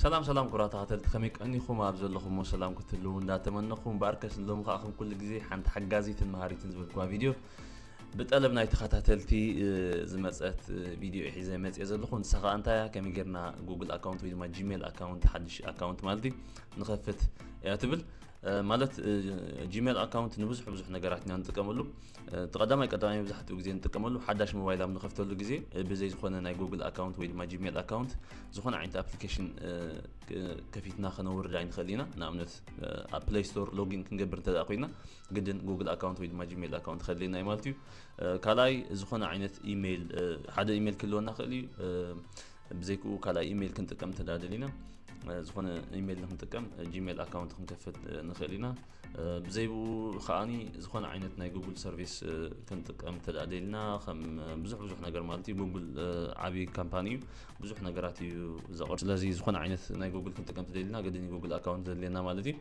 ሰላም ሰላም ኩቡራት ተኸታተልቲ፣ ከመይ ቀኒኹም? ኣብ ዘለኹሞ ሰላም ክትህልዉ እንዳተመነኹ፣ እምበኣርከስ ንሎሚ ከኣ ከም ኩሉ ግዜ ሓንቲ ሓጋዚትን መሃሪትን ዝበልኩዋ ቪድዮ ብጠለብ ናይ ተኸታተልቲ ዝመጸት ቪድዮ ሒዘ መጽየ ዘለኹ። ንሳ ከኣ እንታይ እያ? ከመይ ጌርና ጉግል ኣካውንት ወይ ድማ ጂሜል ኣካውንት፣ ሓድሽ ኣካውንት ማለት እዩ፣ ንኸፍት እያ ትብል። ማለት ጂሜል ኣካውንት ንብዙሕ ብዙሕ ነገራት ኢና ንጥቀመሉ። እቲ ቀዳማይ ቀዳማይ መብዛሕትኡ ግዜ ንጥቀመሉ ሓዳሽ ሞባይል ኣብ ንኸፍተሉ ግዜ ብዘይ ዝኾነ ናይ ጉግል ኣካውንት ወይ ድማ ጂሜል ኣካውንት ዝኾነ ዓይነት ኣፕሊኬሽን ከፊትና ከነውርድ ኣይንኽእል ኢና። ንኣብነት ኣብ ፕለይ ስቶር ሎጊን ክንገብር እንተ ኮይና ግድን ጉግል ኣካውንት ወይ ድማ ጂሜል ኣካውንት ከድልየና እዩ ማለት እዩ። ካልኣይ ዝኾነ ዓይነት ኢሜይል፣ ሓደ ኢሜይል ክህልወና ክእል እዩ። ብዘይክኡ ካልኣይ ኢሜይል ክንጥቀም እንተ ደሊና ዝኾነ ኢሜይል ንክንጥቀም ጂሜል ኣካውንት ክንከፍት ንኽእል ኢና። ብዘይብኡ ከዓኒ ዝኾነ ዓይነት ናይ ጉግል ሰርቪስ ክንጥቀም እንተ ደሊና ከም ብዙሕ ብዙሕ ነገር ማለት እዩ። ጉግል ዓብዪ ካምፓኒ እዩ፣ ብዙሕ ነገራት እዩ ዘቕርብ። ስለዚ ዝኾነ ዓይነት ናይ ጉግል ክንጥቀም እንተ ደሊና ግድን ጉግል ኣካውንት ዘድልየና ማለት እዩ።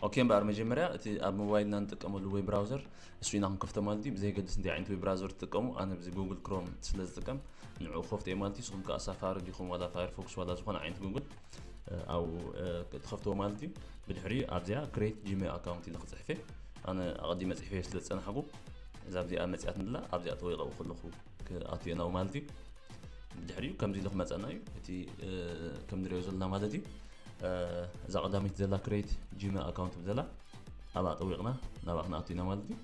ኦኬ እምበኣር መጀመርያ እቲ ኣብ ሞባይልና ንጥቀመሉ ዌብ ብራውዘር እሱ ኢና ክንከፍቶ ማለት እዩ። ብዘየገድስ እንታይ ዓይነት ዌብ ብራውዘር ትጥቀሙ፣ ኣነ ብዚ ጉግል ክሮም ስለ ዝጥቀም ንዕኡ ክኸፍቶ እየ ማለት እዩ። ንስኹም ከኣ ሳፋሪ ዲኹም ዋላ ፋየርፎክስ ዋላ ዝኾነ ዓይነት ጉግል ኣብኡ ክትኸፍትዎ ማለት እዩ። ብድሕሪኡ ኣብዚኣ ክሬት ጂሜል ኣካውንት ኢለ ክፅሕፍ እየ። ኣነ ኣቐዲመ ፅሒፈ ስለ ዝፀናሕኩ እዛ ኣብዚኣ መፅያት ንላ ኣብዚኣ ተወይቐው ከለኹ ክኣትዮ ናው ማለት እዩ። ብድሕሪኡ ከምዚ ኢሉ ክመፀና እዩ። እቲ ከም ንሪኦ ዘለና ማለት እዩ። እዛ ቀዳመይቲ ዘላ ክሬት ጂሜል ኣካውንት ብዘላ ኣብኣ ጠዊቕና ናብኣ ክንኣቱ ኢና ማለት እዩ።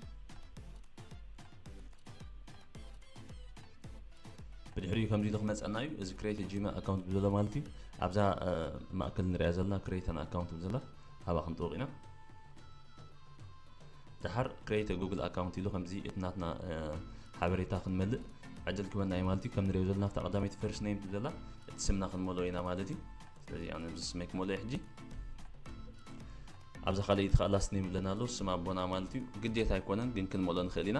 ብድሕሪኡ ከምዚ ኢሉ ክመፀና እዩ። እዚ ክሬት ጂሜል ኣካውንት ብዘሎ ማለት እዩ። ኣብዛ ማእከል ንሪኣ ዘለና ክሬት ኣን ኣካውንት ብዘላ ኣብኣ ክንጥውቕ ኢና። ድሓር ክሬት ጉግል ኣካውንት ኢሉ ከምዚ እቲ ናትና ሓበሬታ ክንመልእ ዕድል ክበና እዩ ማለት እዩ። ከም ንሪኦ ዘለና ኣብታ ቀዳመይቲ ፈርስት ኔም ብዘላ እቲ ስምና ክንመልኦ ኢና ማለት እዩ። ስለዚ ኣነ ብዚ ስመይ ክመልኦ ሕጂ ኣብዛ ካልኣይቲ ከዓ ላስት ኔም ብለና ኣሎ፣ ስም ኣቦና ማለት እዩ። ግዴታ ኣይኮነን ግን ክንመልኦ ንኽእል ኢና።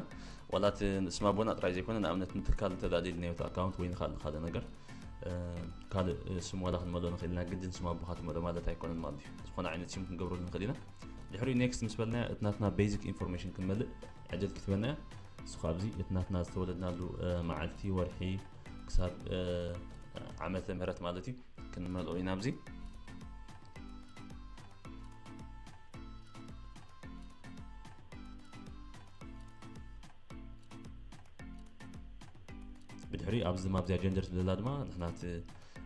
ዋላ እቲ ስም ኣቦና ጥራይ ዘይኮነ ንኣብነት ንትካል እንተደኣ ደሊናዮ እቲ ኣካውንት ወይ ንካልእ ካልእ ነገር ካልእ ስም ዋላ ክንመልኦ ንኽእል ኢና። ግድን ስም ኣቦኻ ትመልኦ ማለት ኣይኮነን ማለት እዩ። ዝኾነ ዓይነት ስም ክንገብረሉ ንኽእል ኢና። ድሕሪኡ ኔክስት ምስ በልና እቲ ናትና ቤዚክ ኢንፎርሜሽን ክንመልእ ዕድል ክትበና እያ። እሱ ካብዚ እቲ ናትና ዝተወለድናሉ መዓልቲ፣ ወርሒ ክሳብ ዓመተ ምህረት ማለት እዩ ክንመልኦ ኢና ኣብዚ። ብድሕሪ ኣብዚ ድማ ኣብዚኣ ጀንደር ዝብለላ ድማ ንሕና እቲ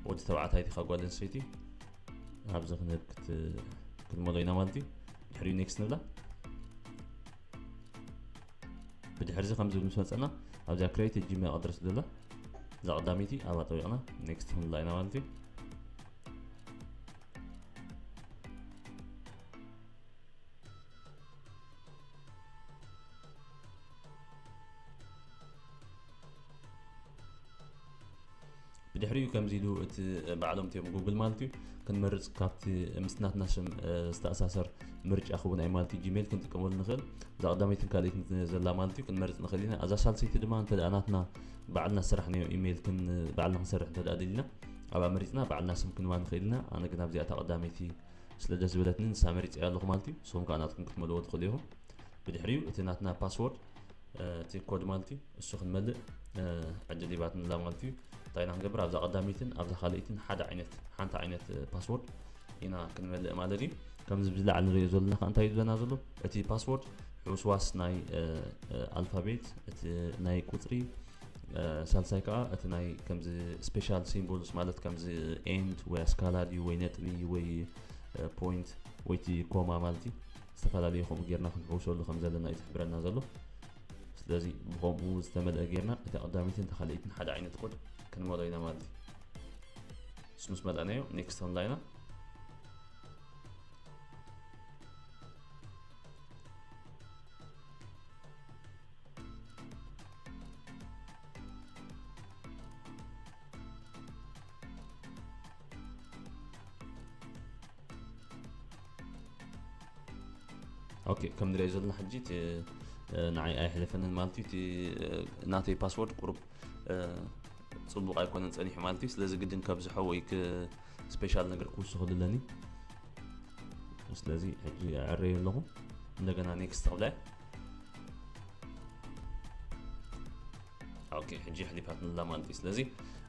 ወዲ ተባዕታይ ዲኻ ጓል ኣንስተይቲ ኣብዚ ክንህብ ክትመልኦ ኢና ማለት እዩ። ድሕሪኡ ኔክስት ንብላ። ብድሕሪ እዚ ከምዚ ምስ መፀና ኣብዚኣ ክሬት ጂሜል ኣድረስ ዝብለላ እዛ ቀዳመይቲ ኣብኣ ጠዊቕና ኔክስት ክንብላ ኢና ማለት እዩ። ብድሕሪኡ ከምዚ ኢሉ እቲ ባዕሎም እቲኦም ጉግል ማለት እዩ ክንመርፅ ካብቲ ምስ ናትና ስም ዝተኣሳሰር ምርጫ ክውን ኣይ ማለት እዩ። ጂሜል ክንጥቀመሉ ንኽእል እዛ ቀዳመይትን ካልኣይትን ዘላ ማለት እዩ ክንመርፅ ንኽእል ኢና። እዛ ሳልሰይቲ ድማ እንተ ደኣ ናትና ባዕልና ዝሰራሕናዮ ኢሜይል ባዕልና ክንሰርሕ እንተ ደኣ ደሊና ኣብኣ መሪፅና ባዕልና ስም ክንባ ንኽእል ኢና። ኣነ ግን ኣብዚኣ እታ ቀዳመይቲ ስለ ደስ ዝበለትኒ ንሳ መሪፀያ ኣለኹ ማለት እዩ። ንስኹም ከዓ ናትኩም ክትመልዎ ትኽእሉ ኢኹም። ብድሕሪኡ እቲ ናትና ፓስወርድ እቲ ኮድ ማለት እዩ እሱ ክንመልእ ዕድል ሂባትንላ ማለት እዩ። እንታይ ኢና ክንገብር ኣብዛ ቀዳመይትን ኣብዛ ካልኣይትን ሓደ ዓይነት ሓንቲ ዓይነት ፓስወርድ ኢና ክንመልእ ማለት እዩ። ከምዚ ብዝላዕሊ ንሪኦ ዘለና ከዓ እንታይ እዩ ዝብለና ዘሎ እቲ ፓስወርድ ሕውስዋስ ናይ ኣልፋቤት እቲ ናይ ቁፅሪ ሳልሳይ ከዓ እቲ ናይ ከምዚ ስፔሻል ሲምቦልስ ማለት ከምዚ ኤንድ ወይ ኣስካላ ድዩ ወይ ነጥቢ ወይ ፖይንት ወይ እቲ ኮማ ማለት እዩ። ዝተፈላለዩ ከምኡ ጌርና ክንሕውሰሉ ከም ዘለና እዩ ዝሕብረና ዘሎ። ስለዚ ብኸምኡ ዝተመልአ ጌርና እታ ቀዳመይትን እታ ካልኣይትን ሓደ ዓይነት ኮድ ክንመልኦ ኢና ማለት እዩ። እሱ ምስ መለእናዮ ኔክስት ክንብላ ኢና። ኦኬ ከም ንሪኦ ዘለና ሕጂ እቲ ንዓይ ኣይሕለፈንን ማለት እዩ። እቲ ናተይ ፓስወርድ ቁሩብ ፅቡቕ ኣይኮነን ፀኒሑ ማለት እዩ። ስለዚ ግድን ከብዝሖ ወይ ስፔሻል ነገር ክውስኸሉ ኣለኒ። ስለዚ ሕጂ ኣዕረዮ ኣለኹ። እንደገና ኔክስት ክብላ። ኦኬ ሕጂ ሕሊፋትንላ ማለት እዩ። ስለዚ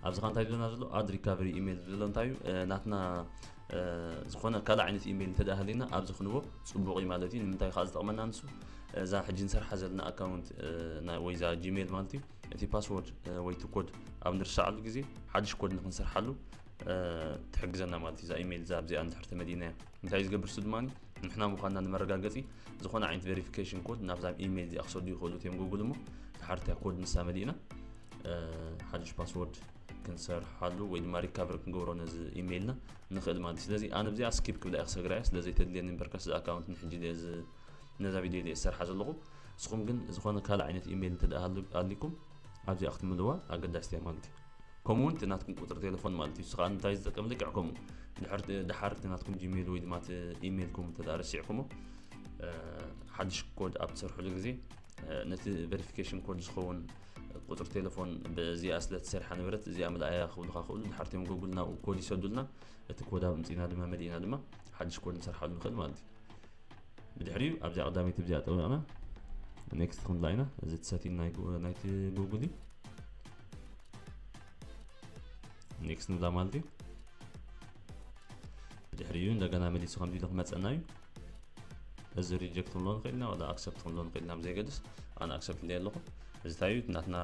ኣብዚ ኸ እንታይ ዝብለና ዘሎ? Add recovery email ዝብሎ እንታይ እዩ? ናትና ዝኾነ ካልእ ዓይነት ኢሜይል እንተ ደኣ ሃልዩና ኣብዚ ክንቦ ጽቡቕ እዩ ማለት እዩ። ንምንታይ ከዓ ዝጠቕመና ንሱ? እዛ ሕጂ ንሰርሓ ዘለና ኣካውንት ወይ እዛ ጂሜይል ማለት እዩ፣ እቲ ፓስወርድ ወይ እቲ ኮድ ኣብ ንርሳዓሉ ግዜ ሓድሽ ኮድ ንክንሰርሓሉ ትሕግዘና ማለት እዩ። እዛ ኢሜይል እዛ ኣብዚኣ እንድሕር ተመሊእናያ እንታይ እዩ ዝገብር? እሱ ድማ ንሕና ምዃንና ንመረጋገጺ ዝኾነ ዓይነት ቨሪፊኬሽን ኮድ ናብዛ ኢሜይል እዚኣ ክሰዱ ይኽእሉ እዮም ጉግል። እሞ ድሓር እታ ኮድ ንሳ መሊእና ሓድሽ ፓስወርድ ክንሰርሓሉ ወይ ድማ ሪካቨር ክንገብሮ ነዚ ኢሜይልና ንኽእል ማለት እዩ። ስለዚ ኣነ ኣብዚኣ ስኪፕ ክብላ እየ ክሰግራ እየ። ስለ ዘይተድልየኒ እምበርከስ እዚ ኣካውንት ንሕጂ ድየ ዝ- ነዛ ቪድዮ ድየ ዝሰርሓ ዘለኹ። ንስኹም ግን ዝኾነ ካልእ ዓይነት ኢሜይል እንተ ደኣ ሃሉ- ኣሊኩም ኣብዚኣ ክትምልዋ ኣገዳሲት እያ ማለት እዩ። ከምኡ እውን እቲ ናትኩም ቁፅሪ ቴሌፎን ማለት እዩ። ንሱ ከዓ እንታይ ዝጠቅም ልክዕ ከምኡ ድሕር- ድሓር እቲ ናትኩም ጂሜይል ወይ ድማ እቲ ኢሜይልኩም እንተ ደኣ ረሲዕኩሞ ሓድሽ ኮድ ኣብ ትሰርሕሉ ግዜ ነቲ ቨሪፊኬሽን ኮድ ዝኸውን ቁፅሪ ቴሌፎን ብእዚኣ ስለ ትሰርሓ ነበረት እዚኣ ምልኣያ ክብሉካ ክእሉ ድሓር እቲኦም ጉግል ናብኡ ኮድ ይሰዱልና። እቲ ኮድ ኣብ ምፅና ድማ መሊእና ድማ ሓድሽ ኮድ ንሰርሓሉ ንኽእል ማለት እዩ። ብድሕሪኡ ኣብዚኣ ቀዳመይቲ ብዚኣ ጠዊቕና ኔክስት ክንብላ ኢና። እዚ እቲ ሰቲን ናይ ጉ- ናይቲ ጉግል እዩ። ኔክስት ንብላ ማለት እዩ። ብድሕሪኡ እንደገና መሊሱ ከምዚ ኢሉ ክመፀና እዩ። እዚ ሪጀክት ክንብሎ ንኽእል ኢና ወላ ኣክሰፕት ክንብሎ ንኽእል ኢና፣ ብዘየገድስ ኣነ ኣክሰፕት ኢለ ኣለኹ። እዚ እንታይ እዩ ናትና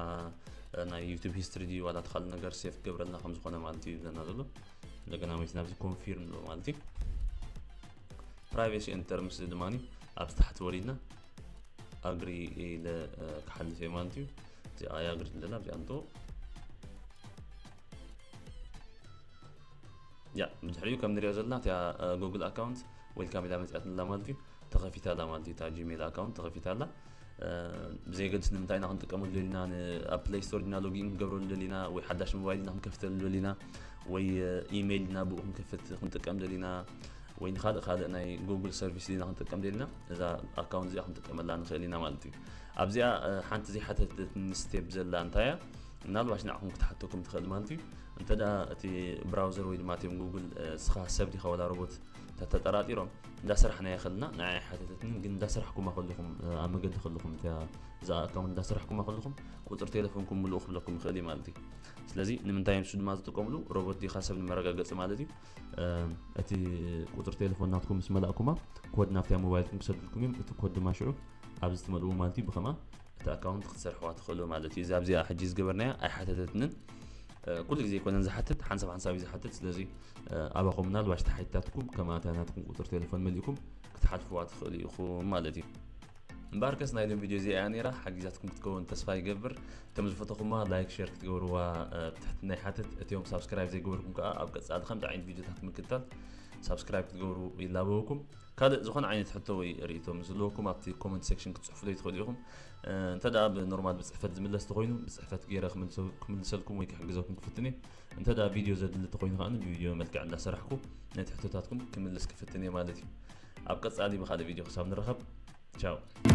ናይ ዩቱብ ሂስትሪ ድዩ ዋላ ተኻል ነገር ሴፍ ክገብረልና ከም ዝኾነ ማለት እዩ ዝብለና ዘሎ። እንደገና መሊስና ኣብዚ ኮንፊርም ንብሎ ማለት እዩ። ፕራይቬሲ ኤንድ ተርምስ ድማ ኣብዚ ታሕቲ ወሪድና ኣግሪ ኢለ ክሓልፍ እየ ማለት እዩ። እዚኣ ኣይ ኣግሪ ኣለና ኣብዚኣ ንጥው። ያ ብድሕሪኡ ከም ንሪኦ ዘለና እቲኣ ጉግል ኣካውንት ዌልካም ኢላ መፅኣትና ማለት እዩ። ተኸፊታ ኣላ ማለት እዩ። እታ ጂሜል ኣካውንት ተኸፊታ ኣላ። ብዘየገድስ ንምንታይ ኢና ክንጥቀመሉ ደሊና፣ ኣብ ፕሌይ ስቶር ዲና ሎጊን ክንገብረሉ ደሊና ወይ ሓዳሽ ሞባይል ዲና ክንከፍተሉ ደሊና ወይ ኢሜይል ዲና ብኡ ክንከፍት ክንጥቀም ደሊና ወይ ንኻልእ ካልእ ናይ ጉግል ሰርቪስ ዲና ክንጥቀም ደሊና እዛ ኣካውንት እዚኣ ክንጥቀመላ ንኽእል ኢና ማለት እዩ። ኣብዚኣ ሓንቲ ዘይሓተተትኒ ስቴፕ ዘላ እንታይ እያ? ምናልባሽ ንዓኹም ክትሓተኩም ትኽእል ማለት እዩ። እንተ ደኣ እቲ ብራውዘር ወይ ድማ እቲኦም ጉግል እስኻ ሰብ ዲኻ ወላ ሮቦት ተተጠራጢሮም እንዳሰራሕናዮ ከለና ንዓይ ኣይሓተተትንን፣ ግን እንዳሰራሕኩማ ከለኹም ኣብ መገዲ ከለኹም እዛ ኣካውንት እንዳሰራሕኩማ ከለኹም ቁፅሪ ቴሌፎንኩም ምልኡ ክብለኩም ይኽእል እዩ ማለት እዩ። ስለዚ ንምንታይ እዮም ንሱ ድማ ዝጥቀምሉ ሮቦት ዲኻ ሰብ ንመረጋገፂ ማለት እዩ። እቲ ቁፅሪ ቴሌፎን ናትኩም ምስ መላእኩማ ኮድ ናብቲያ ሞባይልኩም ክሰድልኩም እዮም። እቲ ኮድ ድማ ሽዑ ኣብዚ ትመልእዎ ማለት እዩ። ብኸምኣ እቲ ኣካውንት ክትሰርሕዋ ትኽእሉ ማለት እዩ። እዚ ኣብዚኣ ሕጂ ዝገበርናያ ኣይሓተተትንን። ኩሉ ግዜ ኣይኮነን ዝሓትት፣ ሓንሳብ ሓንሳብ እዩ ዝሓትት። ስለዚ ኣባኹም ምናልባሽ ተሓቲታትኩም ከምኣ እታ ናትኩም ቁፅሪ ቴሌፎን መሊእኩም ክትሓልፍዋ ትኽእሉ ኢኹም ማለት እዩ። እምበኣርከስ ናይ ሎም ቪድዮ እዚኣ እያ ነይራ፣ ሓጊዛትኩም ክትከውን ተስፋ ይገብር። እቶም ዝፈተኹማ ላይክ ሼር ክትገብርዋ ብትሕትና ይሓትት። እቲኦም ሳብስክራይብ ዘይገበርኩም ከዓ ኣብ ቀፃሊ ከምዚ ዓይነት ቪድዮታት ምክትታል ሳብስክራይብ ክትገብሩ ይላበወኩም። ካልእ ዝኾነ ዓይነት ሕቶ ወይ ርእይቶ ምስ ዘለወኩም ኣብቲ ኮመንት ሴክሽን ክትፅሕፉለይ ትኽእሉ ኢኹም። እንተ ደኣ ብኖርማል ብፅሕፈት ዝምለስ ተኾይኑ ብፅሕፈት ገይረ ክምልሰልኩም ወይ ክሕግዘኩም ክፍትን እየ። እንተ ደኣ ቪድዮ ዘድሊ ተኾይኑ ከዓ ብቪድዮ መልክዕ እንዳሰራሕኩ ነቲ ሕቶታትኩም ክምልስ ክፍትን እየ ማለት እዩ። ኣብ ቀፃሊ ብካልእ ቪድዮ ክሳብ ንራኸብ ቻው።